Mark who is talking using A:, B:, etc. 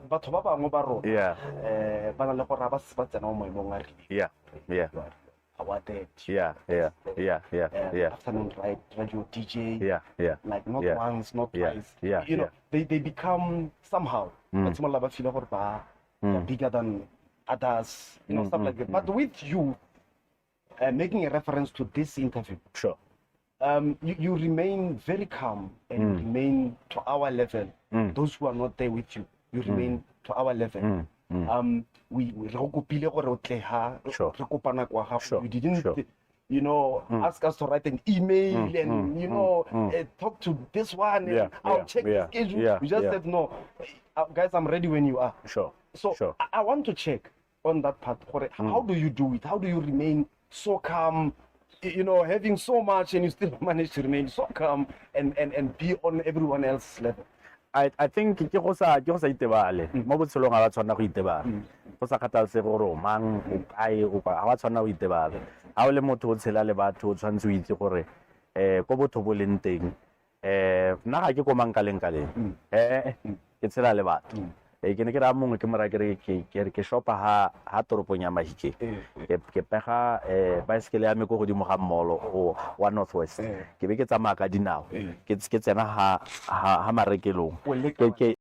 A: Batho ba bangwe ba rona ba na le gore ga ba se ba tsena mo maemong a rileng, awarded, afternoon right radio DJ, like not once, not twice, they become somehow, ba tshimolola ba feel gore ba they're bigger than others, stuff like that. But with you, making a reference to this interview, you remain very calm and you remain to our level. Those who are not there with you, you remain to our level. We re go kopile gore o tle ha re kopa nako ya gago. You didn't ask us to write an email and talk to this one and I'll check the schedule. You just said, "No, guys, I'm ready when you are." So I want to check on that part gore how do you do it? How do you remain so calm, having so much and you still manage to remain so calm and be on everyone else's level?
B: I think ke go sa itebale mo botshelong. Ga ba tshwanela go itebala, go sa kgathalesege gore o mang, o kae, o kwa. Ga ba tshwanela go itebala. Ga o le motho o tshela le batho, o tshwanetse o itse gore ko botho bo leng teng. Nna ga ke ko mang kaleng, ke tshela le batho. Ke ne ke raya mongwe, ke mo raya ke re ke shopa ha toropong ya Mahikeng. Ke pega bicycle ya me ko godimo ga mall o wa North West, ke be ke tsamaya ka dinao, ke tsena ha marekelong.
A: O leka
B: ke